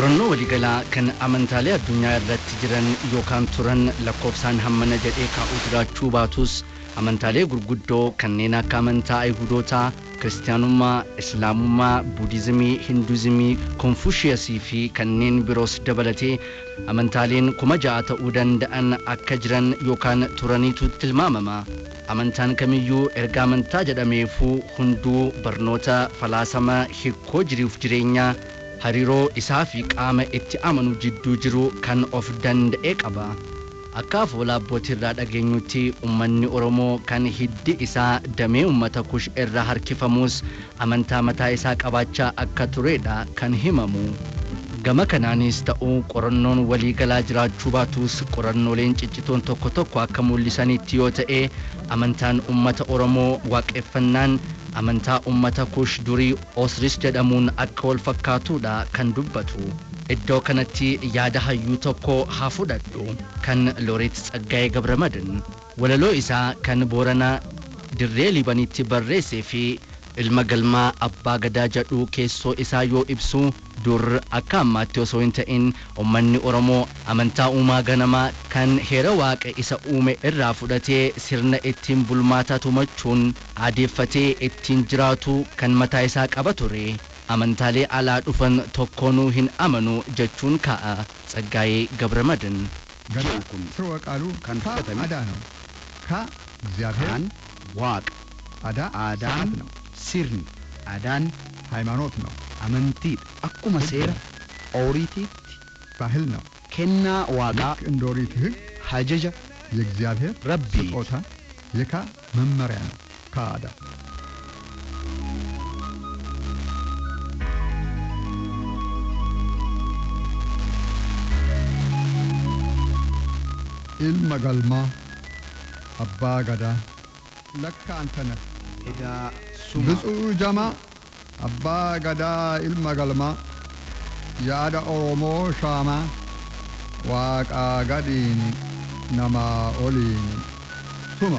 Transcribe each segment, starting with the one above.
Qorannoo waliigalaa kan amantaalee addunyaa irratti jiran yookaan turan lakkoofsaan hammana jedhee kaa'uu jiraachuu baatus, amantaalee gurguddoo kanneen akka amantaa Ayihudootaa, Kiristiyaanummaa, Islaamummaa, Buudizimii, Hinduuzimii, Konfushiyasii fi kanneen biroos dabalatee amantaaleen 6,000 ta'uu danda'an akka jiran yookaan turaniitu tilmaamama. Amantaan kamiyyuu erga amantaa jedhameefuu hunduu barnoota falaasama hikkoo jiruuf jireenyaa hariiroo isaa fi qaama itti amanu jidduu jiru kan of danda'e qaba. Akka afoola abbootii irraa dhageenyutti, uummanni Oromoo kan hiddi isaa damee uummata Kush irraa harkifamus amantaa mataa isaa qabaachaa akka turedha kan himamu. Gama kanaanis ta'uu qorannoon waliigalaa jiraachuu baatus, qorannooleen ciccitoon tokko tokko akka mul'isanitti yoo ta'e, amantaan uummata Oromoo waaqeffannaan amantaa uummata Kush durii Osris jedhamuun akka wal fakkaatudha kan dubbatu. Iddoo kanatti yaada hayyuu tokko haa fudhadhu, kan Looreet Tsaggaayee Gabramadin. Walaloo isaa kan Booranaa Dirree Liibanitti barreessee fi Ilma Galmaa Abbaa Gadaa jedhu keessoo isaa yoo ibsu, dur akka ammaatti osoo hin ta'in uummanni Oromoo amantaa uumaa ganamaa kan heera Waaqa isa uume irraa fudhatee sirna ittiin bulmaataa tumachuun aadeeffatee ittiin jiraatu kan mataa isaa qaba ture. Amantaalee alaa dhufan tokkoonuu hin amanu jechuun kaa'a Tsaggaayee Gabramadin. ገዳ Jiru kun ስርወ ቃሉ kan ካ fudhatame አዳ ነው። ካ እግዚአብሔር፣ kaan Waaqa, አዳ aadaan ስርዓት ነው፣ sirni, aadaan ሃይማኖት ነው፣ amantiidha. Akkuma seera Ooriitiitti ባህል ነው። kennaa Waaqaa, ልክ እንደ ኦሪት ሕግ ajaja የእግዚአብሔር Rabbii ስጦታ የካ መመሪያ ነው። ከአዳ Ilma Galmaa Abbaa Gadaa ለካ አንተ ነህ። Egaa suma ብፁዕ ጀማ አባ ገዳ ኢልመ ገልማ ያዳ ኦሮሞ ሻማ ዋቃ ገዲን ነማ ኦሊን ሱማ።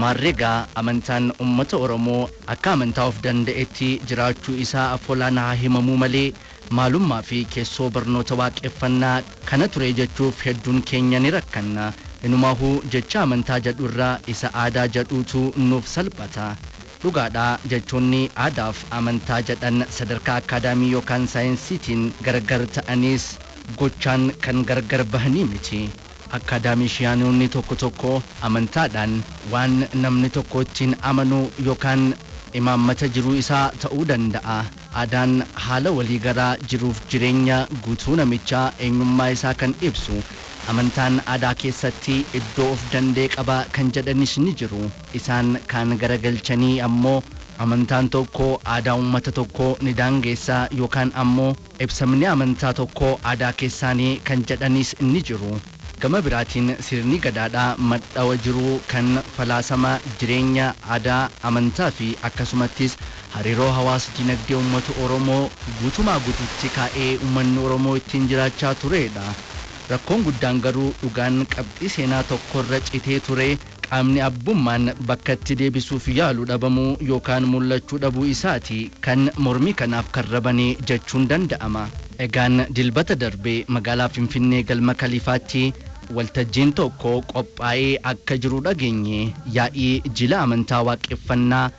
Maarreegaa amantaan uummata Oromoo akka amantaa of danda'etti jiraachuu isaa afoolaan haa himamuu malee, maalummaa fi keessoo barnoota waaqeffannaa kana ture jechuuf hedduun keenya ni rakkanna. Inumaahuu jecha amantaa jedhu irraa isa aadaa jedhuutu nuuf salphata. Dhugaadhaa, jechoonni aadaaf amantaa jedhan sadarkaa akaadaamii yookaan saayinsiitiin gargar ta'anis gochaan kan gargar bahanii miti. Akaadaamishiyaanonni tokko tokko amantaadhaan waan namni tokko ittiin amanu yookaan imaammata jiruu isaa ta'uu danda'a. Aadaan haala waliigalaa jiruuf jireenya guutuu namichaa, eenyummaa isaa kan ibsu. Amantaan aadaa keessatti iddoo of danda'e qaba kan jedhanis ni jiru. Isaan kaan garagalchanii ammoo amantaan tokko aadaa uummata tokkoo ni daangeessa yookaan ammoo ibsamni amantaa tokko aadaa keessaanii kan jedhanis ni jiru. Gama biraatiin sirni gadaadhaa madhawa jiruu kan falaasama jireenya, aadaa, amantaa fi akkasumattis hariiroo hawaas dinagdee uummata Oromoo guutumaa guututti kaa'ee uummanni Oromoo ittiin jiraachaa turedha. Rakkoon guddaan garuu dhugaan qabxii seenaa tokkorra citee ture qaamni abbummaan bakka itti deebisuuf yaalu dhabamuu yookaan mul'achuu dhabuu isaati kan mormii kanaaf karrabanii jechuun danda'ama. Egaan Dilbata darbee magaalaa Finfinnee Galma Kaliifaatti waltajjiin tokko qophaa'ee akka jiru dhageenye. Yaa'ii jila amantaa waaqeffannaa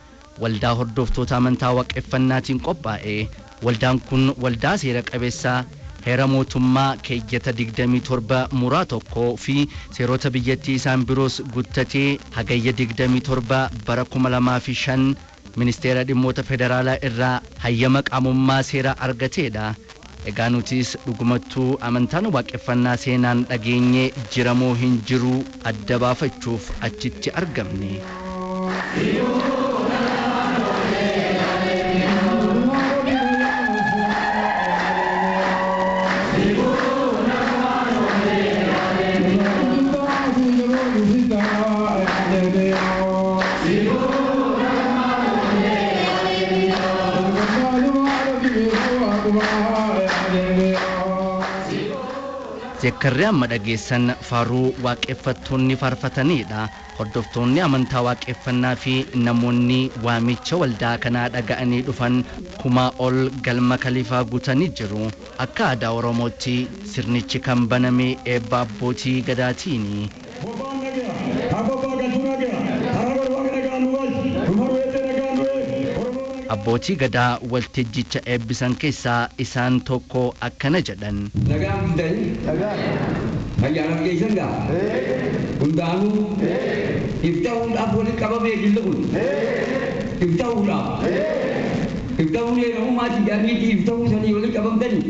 waldaa hordoftoota amantaa waaqeffannaatiin qophaa'e. Waldaan kun waldaa seera qabeessaa heera mootummaa keeyyata 27 muraa 1 fi seerota biyyattii isaan biroos guttatee Hagayya 27 bara 2005 ministeera dhimmoota federaalaa irraa hayyama qaamummaa seeraa argateedha. Egaa nutis dhugumattuu amantaan waaqeffannaa seenaan dhageenye jiramoo hin jiru adda baafachuuf achitti argamne. Zeekkarri amma dhageessan faaruu waaqeffattoonni faarfatanidha. Hordoftoonni amantaa waaqeffannaa fi namoonni waamicha waldaa kanaa dhaga'anii dhufan kumaa ol galma kaliifaa guutanii jiru. Akka aadaa Oromootti sirnichi kan baname eebba abbootii gadaatiini. Abbootii gadaa waltajjicha eebbisan keessaa isaan tokko akkana jedhan. Nagaan fidanii ayyaanaaf geessan gaa hundaanuu iftahuudhaaf walitti qabamee jilli kun iftahuudhaaf iftahuun heeramummaa sijaaniitii iftahuu sanii walitti qabamtanii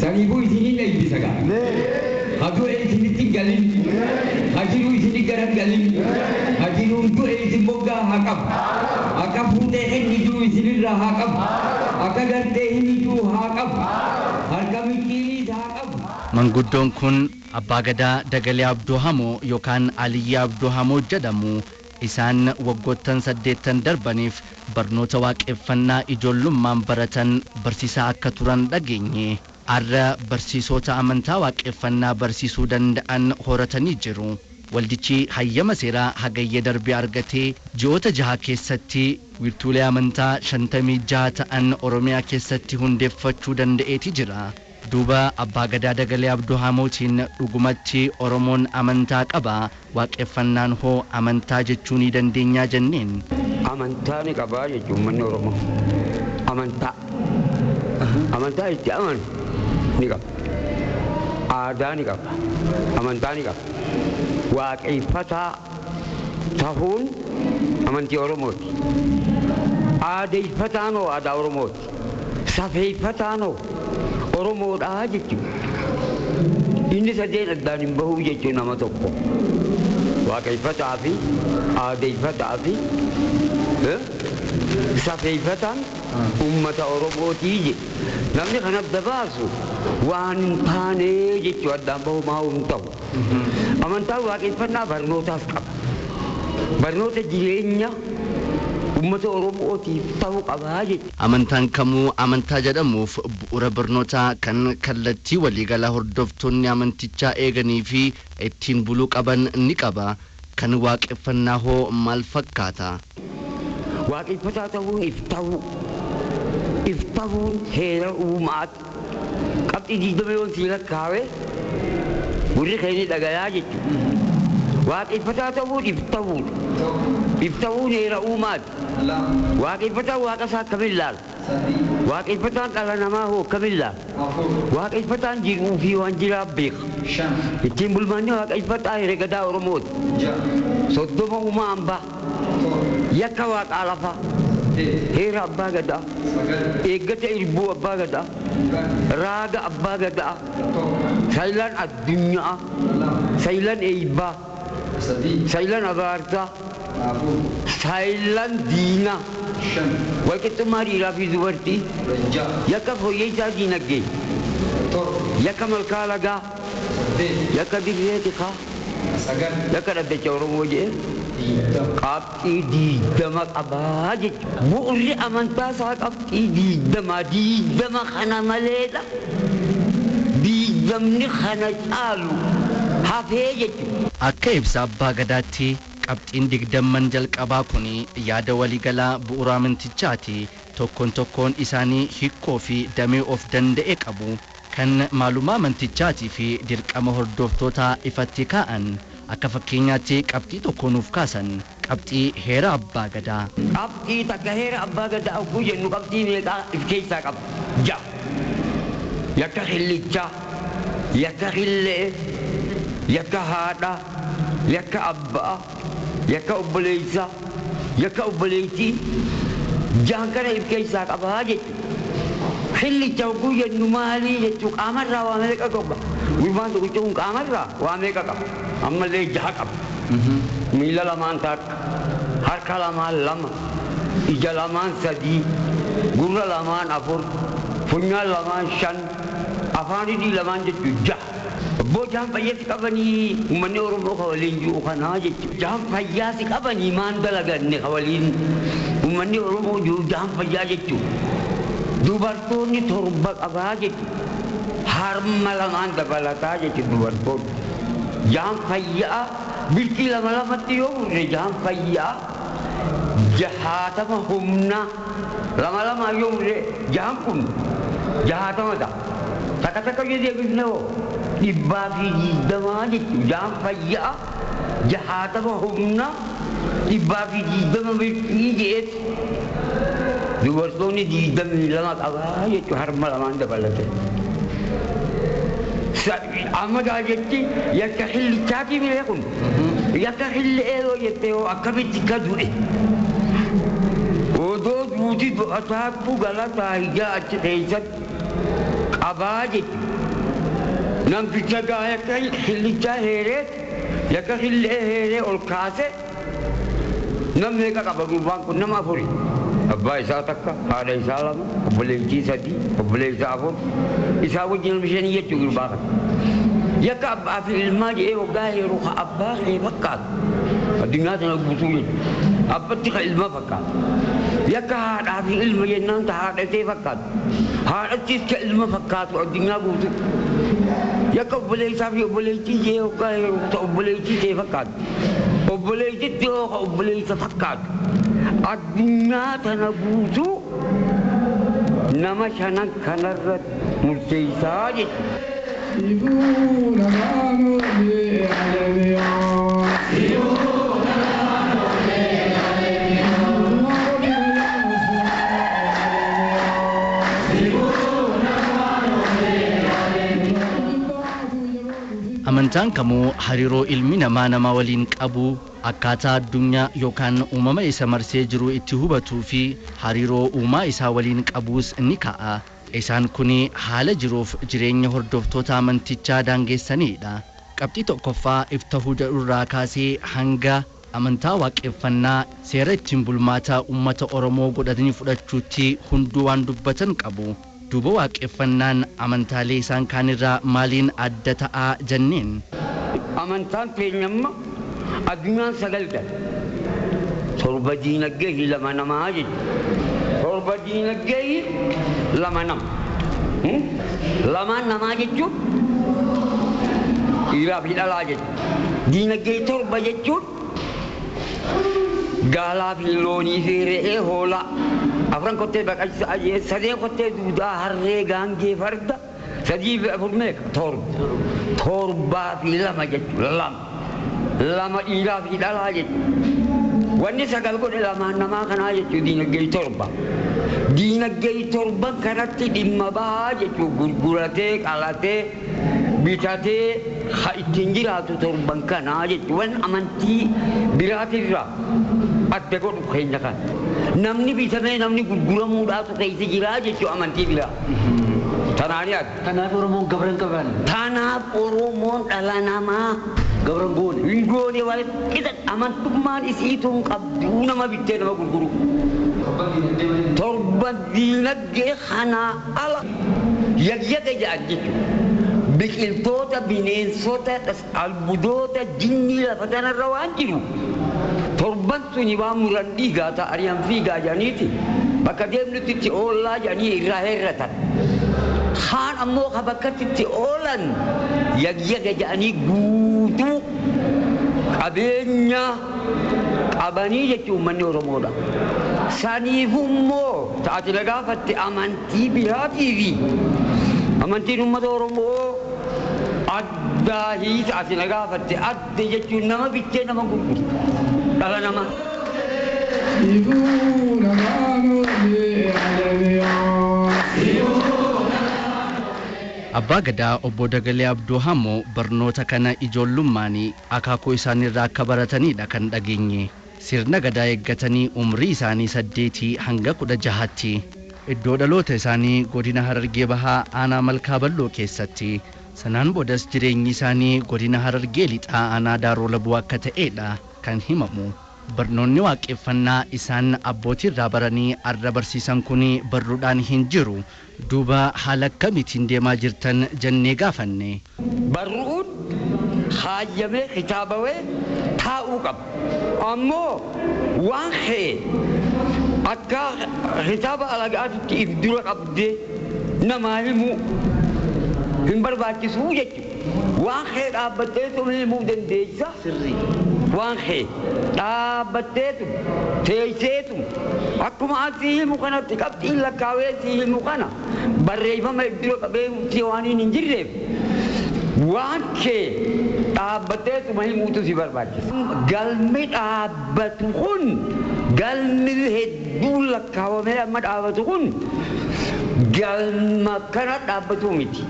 saniifuu isiniin eebbisa gaa hadu'e isinitti hin galin hajiruu isini garan galin hajiruun du'e isin moggaa haa qabu akka fuutee inni jiru isinirraa haa qabu akka gartee inni jiru haa qabu harka micciiriis haa qabu. Manguddoon kun Abbaa Gadaa Dagalee Abdoo Hamoo yookaan Aliyyi Abdoo Hamoo jedhamu. Isaan waggoottan 80 darbaniif barnoota waaqeffannaa ijoollummaan baratan barsiisaa akka turan dhageenye. Har'a barsiisota amantaa waaqeffannaa barsiisuu danda'an horatanii jiru. Waldichi hayyama seeraa hagayya darbee argatee ji'oota 6 keessatti wiirtuulee amantaa 56 ta'an Oromiyaa keessatti hundeeffachuu danda'eeti jira. Duuba Abbaa Gadaa Dagalee Abdoo Hamootiin dhugumatti Oromoon amantaa qaba, waaqeffannaan hoo amantaa jechuu ni dandeenyaa jenneen. Amantaa ni qabaa jechuun uummanni Oromoo. Amantaa. Amantaa itti amanu ni qaba. Aadaa ni qaba. Amantaa ni qaba. Waaqeffataa tahuun amantii Oromooti. Aadeeffataan hoo aadaa Oromooti. Safeeffataan hoo Oromoodhaa jechuudha. Inni sadeen addaan hin bahuu jechuun nama tokko. Waaqeffataa fi aadeeffataa fi safeeffataan uummata Oromootii jedhe. Namni kan adda baasu waan hin taane jechuu addaan bahu maa hin ta'u. Amantaan waaqeffannaa barnootaas qaba. Barnoota jireenya uummata Oromootiif ta'uu qabaa jechuudha. Amantaan kamuu amantaa jedhamuuf bu'uura barnootaa kan kallattii waliigalaa hordoftoonni amantichaa eeganii fi ittiin buluu qaban ni qaba. Kan waaqeffannaa hoo maal fakkaata? Waaqeffataa ta'uun if ta'uu. If ta'uun heera uumaati. Qabxii 20 yoon sii lakkaa'e gurri keenya dhagayaa jechuudha. Waaqeffataa ta'uun if ta'uudha. If ta'uun heera uumaati. Waaqeffataan waaqa isaa akkamiin ilaala? Waaqeffataan dhala namaa hoo akkamiin ilaala? Waaqeffataan jiruu fi waan jiraa beeka. Ittiin bulmaanni waaqeffataa herregadaa Oromooti. 30 uumaa hambaa. Yakka waaqaa lafaa. Heera abbaa gadaa. Eeggata irbuu abbaa gadaa. Raaga abbaa gadaa. Saayilaan addunyaa. Saayilaan eebbaa. Saayilaan abaarsaa. Saayilaan diinaa. Walqixxummaa dhiiraa fi dubartii. Yakka fooyyessaa diinagdee. Yakka malkaa lagaa. Yakka dirree tikaa. Yakka dhaddacha Oromoo jedhee. Qabxii 20 qabaa jechuudha. Bu'uurri amantaa isaa qabxii 20 20 kana maleedha. 20 kana caalu hafee jechuudha. Akka ibsa abbaa gadaatti qabxiin 20 jalqabaa kun yaada waliigalaa bu'uura amantichaati. Tokkoon tokkoon isaanii hikkoo fi damee of danda'e qabu. Kan maalummaa amantichaatii fi dirqama hordoftootaa ifatti kaa'an. Akka fakkeenyaatti qabxii tokko nuuf kaasan. Qabxii heera abbaa gadaa. Qabxii takka heera abbaa gadaa ogguu jennu qabxii meeqaa of keessaa qaba? 6. Yakka hillichaa, yakka hillee, yakka haadhaa, yakka abbaa, yakka obboleessaa, yakka obboleettii. 6 kana of keessaa qabaa jechuudha. Hillicha ogguu jennu maalii jechuu qaamarraa waa meeqa qaba? Gurbaan tokkicha kun qaamarraa waa meeqa qaba? Ammallee 6 qaba. Miila lamaan takka, harka lamaan 2, ija lamaan 3, gurra lamaan 4, funyaan lamaan 5, afaan hidhii lamaan jechuun 6. Abboo jahan fayyaasi qabanii uummanni Oromoo ka waliin jiru kanaa jechuudha. Jahan fayyaasi qabanii maan dalaganne ka waliin uummanni Oromoo jiru jahan fayyaa jechuudha. Dubartoonni 7 qabaa jechuudha. Harma lamaan dabalataa jechuudha dubartoonni. Jahan fayyaa bilkii lama lamatti yoo murre jahan fayyaa 60 humna lama lama yoo murre jahan kun 60 ta'a. Takka takka yoo deebifne hoo 120 jechuudha. Jahan fayyaa 60 humna 120 bilkii je'eeti. Dubartoonni 22 qabaa jechuudha harma lamaan dabalate. Amma gaa jechi yakka xillichaati bire kun yakka xilli'ee yoo jette yoo akkamitti ka du'e odoo duuti du'ataattu galataa hijaa achi keessatti qabaa jechuudha. Namticha gaa yakka xillichaa heeree yakka xilli'ee heeree ol kaase namni meeqa qaba gurbaan kun nama afuri. Abbaa isaa takka, haadha isaa lama, obboleettii sadii, obboleessa afur, isaa wajjin ilmi shanii jechuu gurbaa kana. Yakka abbaa fi ilmaa jedhee waggaa heeru ka abbaa kee fakkaatu. Addunyaa tana guutuu jechuudha. Abbatti ka ilma fakkaatu. Yakka haadhaa fi ilma jennaan ta haadhatee fakkaatu. Haadhattis ka ilma fakkaatu addunyaa guutuu. Yakka obboleessaa fi obboleettii jedhee waggaa heeru ta obboleettii ta'e fakkaatu. Obboleettitti yoo ka obboleessa fakkaatu. Addunyaa tana guutuu nama shanan kanarratti murteessaa jechuudha. Amantaan kamuu hariiroo ilmi namaa nama waliin qabu akkaataa addunyaa yookaan uumama isa marsee jiru itti hubatuu fi hariiroo uumaa isaa waliin qabuus ni ka'a. Isaan kun haala jiruuf jireenya hordoftoota amantichaa daangessanidha. Qabxii tokkoffaa iftahuu jedhurraa kaasee hanga amantaa waaqeffannaa seera ittiin bulmaataa uummata Oromoo godhatanii fudhachuutti hunduu waan dubbatan qabu. Duuba waaqeffannaan amantaalee isaan kaanirraa maaliin adda ta'aa jenneen? Amantaan keenya amma addunyaan sagal dha. Torba diinagdee fi lama namaa jechuudha. Torba diinagdee fi lama nama. Lamaan namaa jechuun dhiiraa fi dhalaa jechuudha. Diinagdee torba jechuun gaalaa fi loonii fi re'ee hoolaa. Afran kottee baqaqsa ajee sadeen kottee duudaa harree gaangee farda sadii fi afur meeqa torba. Torbaa fi lama jechuudha lama. Lama dhiiraa fi dhalaa jechuudha. Wanni sagal godhe lamaan namaa kanaa jechuudha diinagdee torba. Diinagdee torban kanatti dhimma bahaa jechuudha gurguratee qalatee bitatee ha ittiin jiraatu torban kanaa jechuudha. Wanni amantii biraatirraa adda godhu keenya kana. Namni bitamee namni gurguramuudhaatu keessa jiraa jechuudha amantii biraa. Tanaani adda. Kanaaf Oromoon gabra hin qaban. Tanaaf Oromoon dhala namaa Gabra hin goone. Hin goone wal qixa amantummaan isiitu hin qabdu nama bittee nama gurguru. Torba diinagdee kanaa ala yagyaga jedhan jechuudha. Biqiltoota, bineensota, albuudoota, jinnii lafa kanarra waan jiru. Torban suni waan muran dhiigaa ta'anii fiigaa jedhaniiti. Bakka deemnutti itti oollaa jedhanii irraa herratan. Kaan ammoo ka bakkatti itti oolan yagyaga jedhanii guutuu qabeenya qabanii jechuun uummanni Oromoodha. Saniifuu immoo taate na gaafatte amantii biraatii fi amantiin uummata Oromoo addaa hiisa ati na gaafatte adda jechuun nama bittee nama gurguru dhala namaa. Abbaa Gadaa obbo Dagalee Abduu Hammoo barnoota kana ijoollummaanii akaakuu isaaniirraa akka baratanidha kan dhageenye. Sirna gadaa eeggatanii umrii isaanii 8 hanga 16tti. Iddoo dhaloota isaanii godina Harargee Bahaa aanaa Malkaa Balloo keessatti. Sanaan boodas jireenyi isaanii godina Harargee Lixaa aanaa Daaroo Labuu akka ta'edha kan himamu. Barnoonni waaqeffannaa isaan abbootiirraa baranii arra barsiisan kun barruudhaan hin jiru. Duuba haala akkamiitiin deemaa jirtan jennee gaafanne. Barruun haayyamee kitaabawee taa'uu qaba. Ammoo waan ka'e akka kitaaba alagaatitti if dura qabdee namaa himuu Hin barbaachisuu jechuudha. Waan kee dhaabbatteetu himuu dandeessa. Waan kee dhaabbatteetu teesseetu akkuma asii himu kanatti qabxiin lakkaawee sii himu kana barreeffama iddoo qabee waan hin jirreef waan kee dhaabbatteetuma himuutu si barbaachisa. Galmi dhaabbatu kun galmi hedduun lakkaawamee amma dhaabbatu kun galma kana dhaabbatu miti.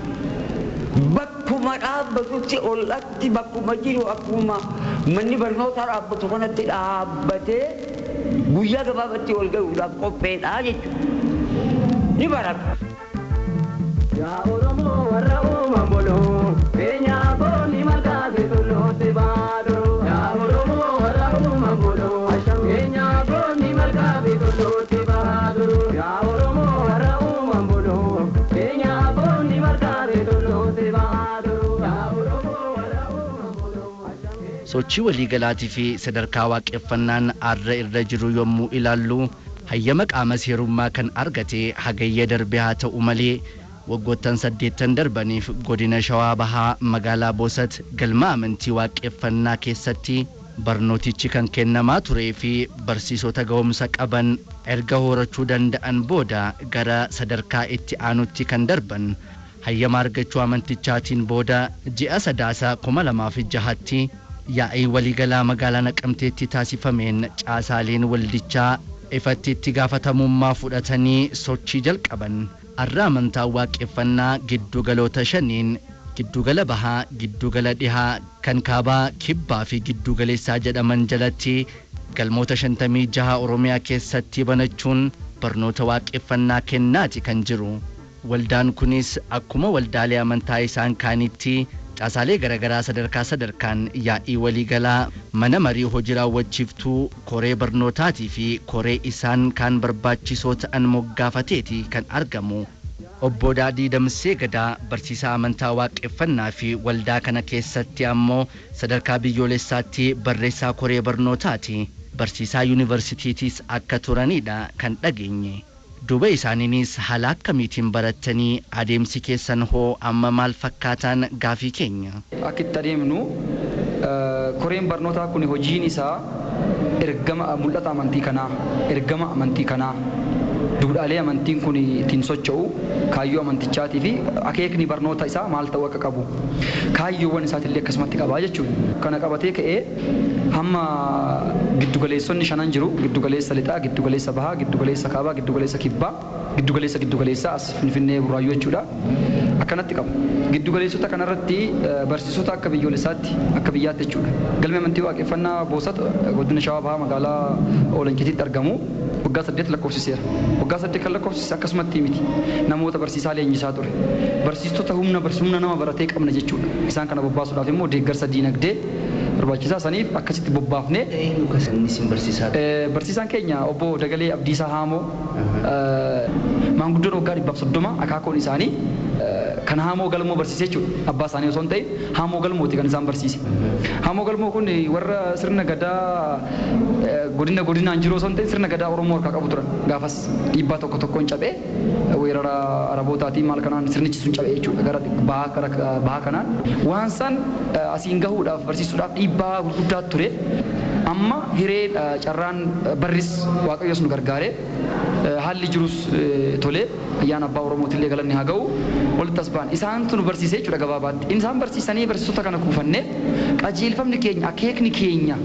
Bakkuma dhaabbatutti ol'atti bakkuma jiru akkuma manni barnootaa dhaabbatu kanatti dhaabbatee guyyaa gabaabatti ol gahuudhaaf qopheedha jechuudha. Ni barata. Yaa Oromoo warra uuman buluu, keenyaa boonni malkaase tulluutti baaduu. Yaa Oromoo warra uuman buluu, keenyaa boonni malkaase tulluutti baaduu. Yaa Oromoo warra uuman buluu, keenyaa boonni malkaase tulluutti baaduu. Yaa Oromoo warra uuman buluu. Sochii waliigalaatii fi sadarkaa waaqeffannaan arra irra jiru yommuu ilaallu, hayyama qaama seerummaa kan argate hagayya darbe haa ta'u malee, waggoottan 8 darbaniif godina Shawaa Bahaa magaalaa Boosat galma amantii waaqeffannaa keessatti barnootichi kan kennamaa turee fi barsiisota ga'umsa qaban erga horachuu danda'an booda gara sadarkaa itti aanutti kan darban hayyama argachuu amantichaatiin booda ji'a Sadaasa 2006tti yaa'ii waliigalaa magaalaa Naqamteetti taasifameen caasaaleen waldichaa ifatti itti gaafatamummaa fudhatanii sochii jalqaban. Arra amantaa waaqeffannaa giddugaloota shaniin giddugala bahaa, giddugala dhihaa, kan kaabaa, kibbaa fi giddugaleessaa jedhaman jalatti galmoota 56 Oromiyaa keessatti banachuun barnoota waaqeffannaa kennaati kan jiru. Waldaan kunis akkuma waldaalee amantaa isaan kaanitti caasaalee garaagaraa sadarkaa sadarkaan yaa'ii waliigalaa, mana marii hojii raawwachiiftuu, koree barnootaatii fi koree isaan kaan barbaachisoo ta'an moggaafateeti kan argamu. Obbo Daadii Damsee Gadaa barsiisaa amantaa waaqeffannaa fi waldaa kana keessatti ammoo sadarkaa biyyoolessaatti barreessaa koree barnootaati. Barsiisaa yuunivarsiitiitis akka turanidha kan dhageenye. Duuba isaaniinis haala akkamiitiin barattanii, adeemsi keessan hoo amma maal fakkaataan gaafii keenya. Akka itti adeemnu, koreen barnootaa kun hojiin isaa ergama mul'ata amantii kanaa, ergama amantii kanaa, duudhaalee amantiin kun ittiin socho'u, kaayyoo amantichaatii fi akeekni barnoota isaa maal ta'uu akka qabu, kaayyoowwan isaatillee akkasumatti qabaa jechuudha. Kana qabatee ka'ee hamma giddugaleessonni shanan jiru: giddugaleessa lixaa, giddugaleessa bahaa, giddugaleessa kaabaa, giddugaleessa kibbaa, giddugaleessa giddugaleessaa as Finfinnee Burraayyuu jechuudha. Akkanatti qabu. Giddugaleessota kanarratti barsiisota akka biyyoolessaatti, akka biyyaatti jechuudha. Galmi amantii waaqeffannaa Boosat godina Shawaa Bahaa magaalaa Oolancitiitti argamu waggaa 8 lakkoofsiseera. Waggaa 8 kan lakkoofsise akkasumatti miti. Namoota barsiisaa leenjisaa ture. Barsiistota humna humna nama baratee qabna jechuudha. Isaan kana bobbaasuudhaaf immoo deeggarsa diinagdee barbaachisaa saniif akkasitti bobbaafnee. Barsiisaan keenya obbo Dagalee Abdiisaa Haamoo, maanguddoon waggaa 130, akaakoon isaanii kan Haamoo Galmoo barsiise jechuudha. Abbaa isaanii osoo hin ta'in Haamoo Galmooti kan isaan barsiise. Haamoo Galmoo kun warra sirna gadaa godina godinaan jiru osoo hin ta'in sirna gadaa Oromoo harkaa qabu turan. Gaafas dhiibbaa tokko tokkoon cabee, weerara Arabootaatiin maal kanaan sirnichi sun cabee jechuudha, gara bahaa, gara bahaa kanaan. Waan san asiin gahuudhaaf barsiisuudhaaf dhiibbaa gurguddaa ture. Amma hiree carraan barris Waaqayyoos nu gargaaree, haalli jirus tolee, ayyaana abbaa Oromootillee galanni haa ga'u, walitti as ba'an isaantu nu barsiise jechuudha gabaabaatti. Isaan barsiisanii barsiisota kana kuufannee, qajeelfamni keenya, akeekni keenya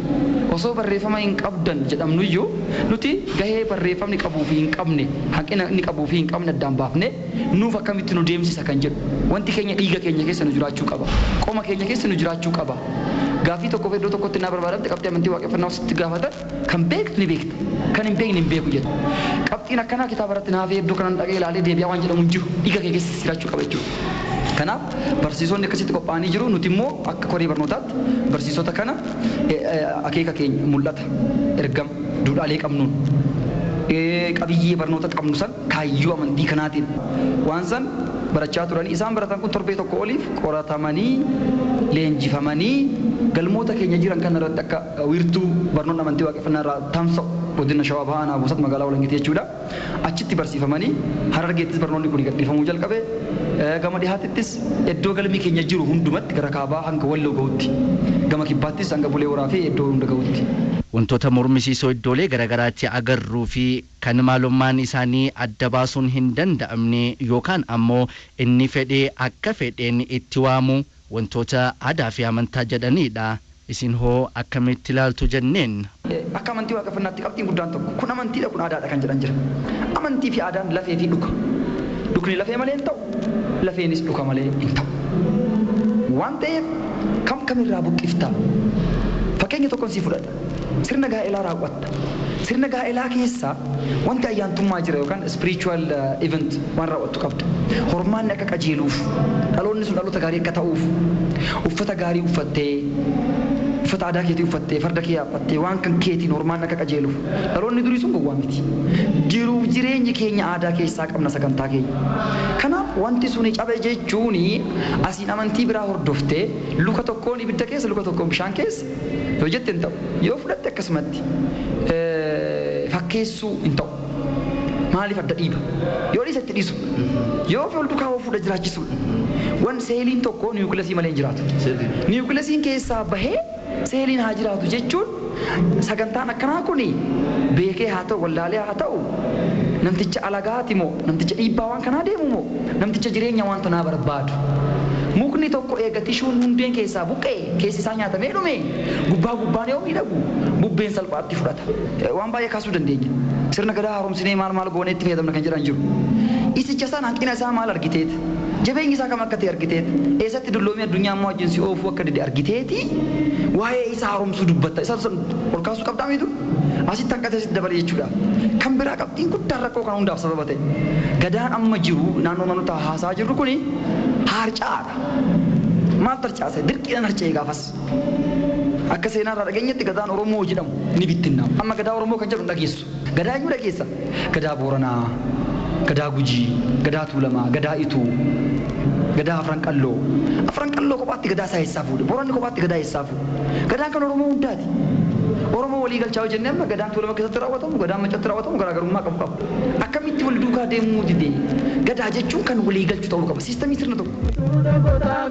osoo barreeffama hin qabdan jedhamnuyyuu, nuti gahee barreeffamni qabuu fi hin qabne, hanqina inni qabuu fi hin qabne addaan baafne, nuuf akkamitti nu deemsisa kan jedhu, wanti keenya dhiiga keenya keessa nu jiraachuu qaba, qoma keenya keessa nu jiraachuu qaba. Gaaffii tokkoof iddoo tokkotti naa barbaadamte, qabxii amantii waaqeffannaa sitti gaafatan, kan beektu ni beekta, kan hin beekne hin beeku jedha. Qabxiin akkanaa kitaaba irratti naafee iddoo kanan dhaqee ilaalee deebi'aa waan jedhamu hin jiru, dhiiga kee keessa jiraachuu qaba jechuudha. Kanaaf barsiisonni akkasitti qophaa'anii jiru. Nuti immoo akka koree barnootaatti barsiisota kana akeeka keenya, mul'ata, ergama, duudhaalee qabnuun, qabiyyee barnoota qabnu san kaayyoo amantii kanaatiin waan san barachaa turanii, isaan baratan kun torbee tokko oliif qoratamanii leenjifamanii galmoota keenya jiran kana irratti akka wiirtuu barnoonni amantii waaqeffannaa irraa tamsa'u Godina Shawaa Bahaa Aanaa Boosat magaalaa Walangitii jechuudha. Achitti barsiifamanii Harargeettis barnoonni kun gadhiifamuu jalqabe. Gama dhihaatittis iddoo galmi keenya jiru hundumatti gara kaabaa hanga Walloo gahutti. Gama kibbaattis hanga Bulee Horaa fi iddoo hunda gahutti. Wantoota mormisiisoo iddoolee garaagaraatti agarruu fi kan maalummaan isaanii adda baasuun hin danda'amne yookaan ammoo inni fedhee akka fedheen itti waamu wantoota aadaa fi amantaa jedhanidha. Isin hoo akkamitti ilaaltu jenneen? Akka amantii waaqeffannaatti qabxiin guddaan tokko kun amantiidha kun aadaadha kan jedhan jira. Amantii fi aadaan lafee fi dhuka. Dhukni lafee malee hin ta'u, lafeenis dhuka malee hin ta'u. Waan ta'eef kam kamirraa buqqifta? Fakkeenya tokkoon sii fudhadha. Sirna gaa'elaa raawwatta. Sirna gaa'elaa keessa wanti ayyaantummaa jira yookaan spiritual event waan raawwattu qabda. Hormaanni akka qajeeluuf, dhaloonni sun dhaloota gaarii akka ta'uuf, uffata gaarii uffattee, uffata aadaa keetii uffattee, farda kee yaabbattee waan kan keetiin hormaanni akka qajeeluuf. Dhaloonni durii sun gowwaa miti. Jiruuf jireenyi keenya aadaa keessaa qabna sagantaa keenya. Kanaaf wanti suni cabe jechuun asiin amantii biraa hordoftee luka tokkoon ibidda keessa luka tokkoon bishaan keessa yoo jette hin ta'u. Yoo fudhatte akkasumatti fakkeessuu hin ta'u. Maaliif adda dhiiba? Yoo dhiisa itti dhiisu. Yoo wal duukaa fuudha jiraachisuudha. Wan seeliin tokko niwukilasii malee hin jiraatu. Niwukilaasiin keessaa bahee seeliin haa jiraatu jechuun sagantaan akkanaa kun beekee haa ta'u wallaalee haa ta'u namticha alagaati moo namticha dhiibbaa waan kanaa deemu moo namticha jireenya waan tanaa barbaadu. Mukni tokko eega tishuun hundeen keessaa buqqee keessi isaa nyaatamee dhume gubbaa gubbaan yoo miidhagu bubbeen salphaatti fudhata. Waan baay'ee kaasuu dandeenya. Sirna gadaa haaromsinee maal maal goonee itti fayyadamna kan jedhan jiru. Isicha sana hanqina isaa maal argiteet? Jabeenyi isaa kam akka ta'e argiteet? Eessatti dulloomii addunyaa ammoo wajjin si oofuu akka dide argiteeti? Waa'ee isaa haaromsuu dubbatta. Isa ol kaasuu qabdaa miitu? Asitti hanqatee asitti dabale jechuudha. Kan biraa qabxiin guddaan rakkoo kana hundaaf sababa ta'e. Gadaan amma jiru naannoo naannoo haasaa jirru kuni harcaadha. Maal harcaase? Dirqiidhaan harca'ee gaafas. Akka seenaa irraa dhageenyetti gadaan Oromoo jedhamu ni bittinnaa'u. Amma gadaa Oromoo kan jedhu hin dhageessu. Gadaa eenyu dhageessa? Gadaa Booranaa, Gadaa Gujii, Gadaa Tuulamaa, Gadaa Ituu, Gadaa Afran Qalloo. Afran Qalloo kophaatti gadaa isaa eessaa fuudhe? Booranni kophaatti gadaa eessaa fuudhe? Gadaan kan Oromoo hundaati. Oromoo walii galchaa yoo jennee amma gadaan Tuulama keessatti raawwatamu, gadaan Maccatti raawwatamu garaagarummaa qabu qaba. Akkamitti wal duukaa deemuu dide? Gadaa jechuun kan walii galchu ta'uu qaba. Siistamii sirna tokko.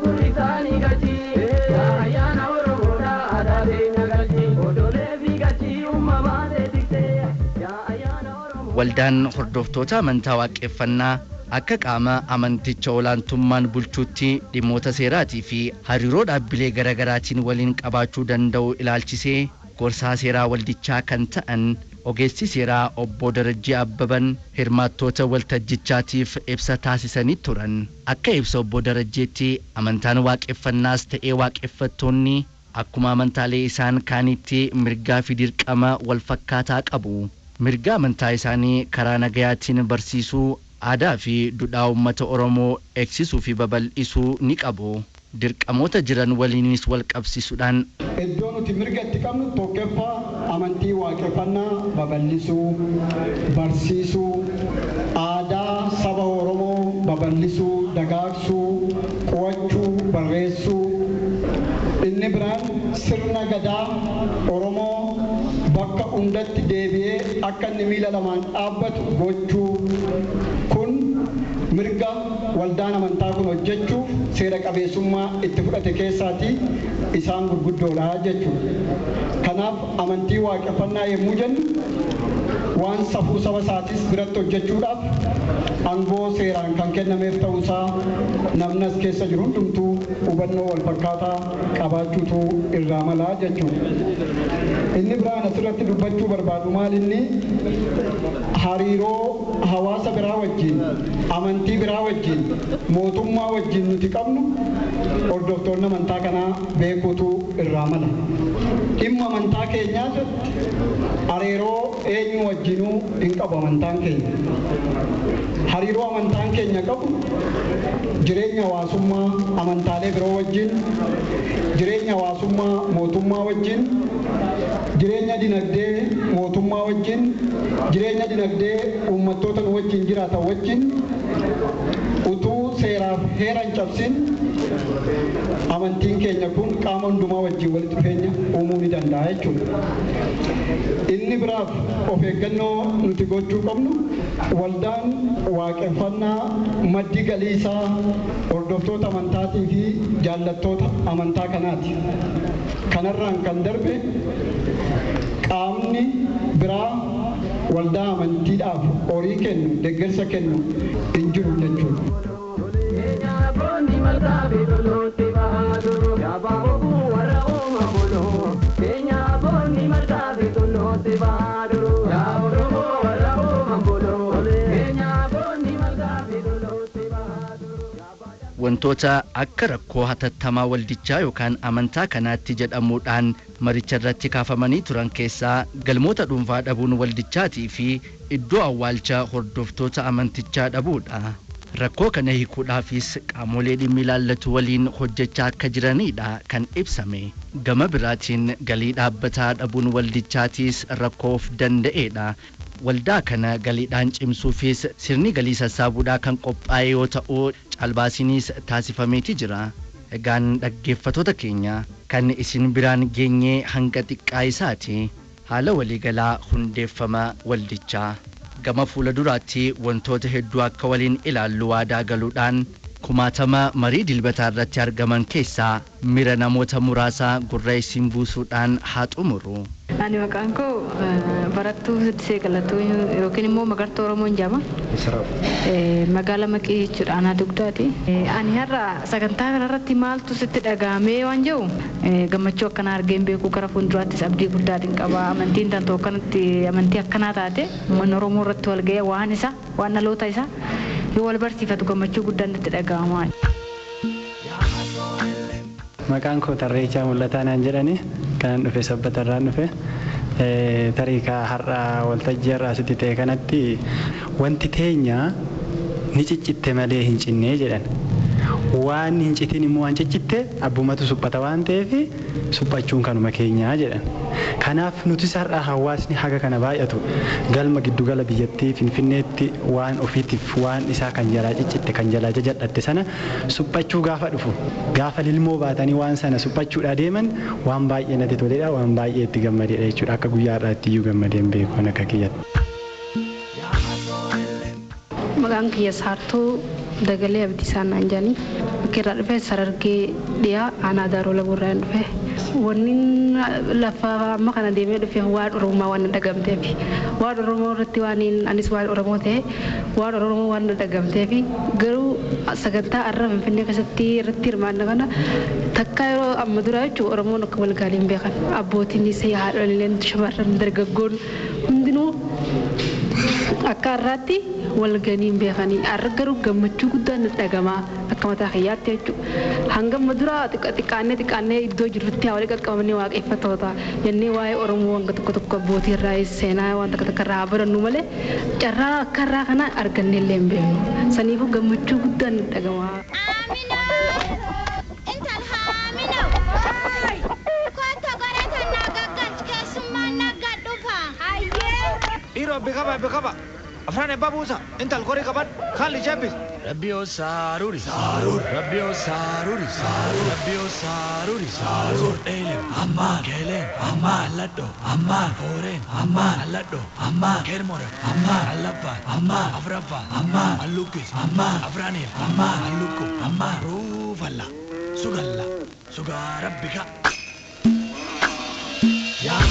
Waldaan hordoftoota amantaa waaqeffannaa akka qaama amanticha olaantummaan bulchuutti dhimmoota seeraatii fi hariiroo dhaabbilee garaagaraatiin waliin qabaachuu danda'u ilaalchisee gorsaa seeraa waldichaa kan ta'an ogeessi seeraa obbo Darajjii Abbaban hirmaattoota waltajjichaatiif ibsa taasisanii turan. Akka ibsa obbo Darajjeetti amantaan waaqeffannaas ta'ee waaqeffattoonni akkuma amantaalee isaan kaanitti mirgaa fi dirqama wal fakkaataa qabu. Mirga amantaa isaanii karaa nagayaatiin barsiisuu, aadaa fi duudhaa uummata Oromoo eegsisuu fi babal'isuu ni qabu. Dirqamoota jiran waliinis wal qabsiisuudhaan Iddoo nuti mirga itti qabnu tokkoffaa amantii waaqeffannaa babal'isuu, barsiisuu, aadaa saba Oromoo babal'isuu, dagaagsuu, qo'achuu, barreessuu. Inni biraan sirna gadaa Oromoo bakka hundatti deebi'ee akka inni miila lamaan dhaabbatu gochuu kun mirga waldaan amantaa kun hojjechuuf seera qabeessummaa itti fudhate keessaatii isaan gurguddoodha jechuudha. Kanaaf amantii waaqeffannaa yommuu jennu waan safuu saba isaatis biratti hojjechuudhaaf aangoo seeraan kan kennameef ta'uusaa namni as keessa jiru hundumtuu hubannoo wal fakkaataa qabaachuutu irraa malaa jechuudha. Inni biraan asirratti dubbachuu barbaadu maal inni hariiroo hawaasa biraa wajjin, amantii biraa wajjin, mootummaa wajjin nuti qabnu hordoftoonni amantaa kanaa beekuutu irraa mala. Dhimma amantaa keenyaatti hariiroo eenyu wajjinuu hin qabu amantaan keenya. Hariiroo amantaan keenya qabu jireenya hawaasummaa amantaalee biroo wajjin, jireenya hawaasummaa mootummaa wajjin, jireenya dinagdee mootummaa wajjin, jireenya dinagdee uummattoota nu wajjin jiraatan wajjin utuu seeraaf heera hin cabsin amantiin keenya kun qaama hundumaa wajjin walitti dhufeenya uumuu ni danda'a jechuudha. Inni biraaf of eeggannoo nuti gochuu qabnu waldaan waaqeffannaa maddi galii isaa hordoftoota amantaatii fi jaallattoota amantaa kanaati. Kanarraan kan darbe qaamni biraa waldaa amantiidhaaf horii kennu deeggarsa kennu hin jiru jechuudha. Wantoota akka rakkoo hatattamaa waldichaa yookaan amantaa kanaatti jedhamuudhaan maricha irratti kaafamanii turan keessaa galmoota dhuunfaa dhabuun waldichaatii fi iddoo awwaalcha hordoftoota amantichaa dhabuudha. Rakkoo kana hiikuudhaafis qaamolee dhimmi ilaallatu waliin hojjechaa akka jiranidha kan ibsame. Gama biraatiin galii dhaabbataa dhabuun waldichaatiis rakkoo of danda'eedha. Waldaa kana galiidhaan cimsuufis sirni galii sassaabuudhaa kan qophaa'e yoo ta'u caalbaasiinis taasifameeti jira. Egaan dhaggeeffattoota keenya kan isin biraan geenyee hanga xiqqaa isaati haala waliigalaa hundeeffama waldichaa. Gama fuula duraatti wantoota hedduu akka waliin ilaallu waadaa galuudhaan kumaatama marii dilbataa irratti argaman keessaa mira namoota muraasaa gurra isin buusuudhaan haa xumuru. Ani maqaan koo barattuu Siddisee Galatoo yookiin immoo Magartuu Oromoon jedhama. Magaala Maqii jechuudha aanaa dugdaati. Ani har'a sagantaa kanarratti maaltu sitti dhaga'amee waan jedhu gammachuu akkanaa argeen beeku gara fuulduraattis abdii guddaatiin qaba. Amantiin tantoo akkanatti amantii akkanaa taate uummanni Oromoo irratti wal ga'ee waan isa waan dhaloota isaa yoo wal barsiifatu gammachuu guddaan natti dhaga'ama. Maqaan koo Tarreechaa Mul'ataa naan jedhani kanan dhufe Sabbatarraan dhufe tarii ka har'a waltajjii har'a asitti ta'e kanatti wanti teenya ni ciccitte malee hin cinnee jedhan. Waan hin citin immoo waan ciccitte abbumatu suphata waan ta'eef suphachuun kanuma keenyaa jedhan. Kanaaf nutis har'a hawaasni haga kana baay'atu galma giddugala biyyattii Finfinneetti waan ofiitiif waan isaa kan jalaa ciccitte kan jalaa jajadhatte sana suphachuu gaafa dhufu gaafa lilmoo baatanii waan sana suphachuudhaa deeman waan baay'ee natti toledha waan baay'ee itti gammadeedha jechuudha akka guyyaa har'aatti iyyuu gammadeen beeku akka kiyyatti. Maqaan kiyya Saartuu Dagalee Abdiisaa naan jedhani. Bakki irraa dhufe Sarargee dhiyaa aanaa Daaroo Labuurraa dhufe. Wanni lafa amma kana deemee dhufe waan Oromummaa waan dhagamteef waan Oromoo irratti waan anis waan Oromoo ta'e waan Oromoo waan dhagamteef garuu sagantaa har'a Finfinnee keessatti irratti hirmaanna kana takka yeroo amma dura jechuun Oromoon akka wal gaarii hin beekan abbootiinis haadholileen shamarran dargaggoon hundinuu akka har'aatti wal ganii hin beekanii har'a garuu gammachuu guddaan natti dhagamaa akka mataa kiyyaatti jechuudha. Hanga amma dura xiqqaannee xiqqaannee iddoo jirrutti haa walii qaqqabamnee waaqeffattoota jennee waa'ee Oromoo wanta tokko tokko abbootii irraa seenaa waan tokko tokko irraa barannu malee carraa akka har'aa kana argannee illee hin beeknu. Saniifuu gammachuu guddaan natti dhagamaa. Dhiiroo biqaba biqaba. Afran ebbaa buusa. Intal qorii qaban haalli shebbis. Rabbiyoo saaruri. Saarur. Rabbiyoo saaruri. Saarur. Rabbiyoo saaruri. Saarur. Eelem. Ammaan. Keeleen. Ammaan. Alladho. Ammaan. Hooreen. Ammaan. Alladho. Ammaan. Keermore. Ammaan. Allaffaan. Ammaan. Afraffaan. Ammaan. Allukkis. Ammaan. Afraniif. Ammaan. Allukku. Ammaan. Ruufalla. Sugalla. Sugaa rabbika. Yaa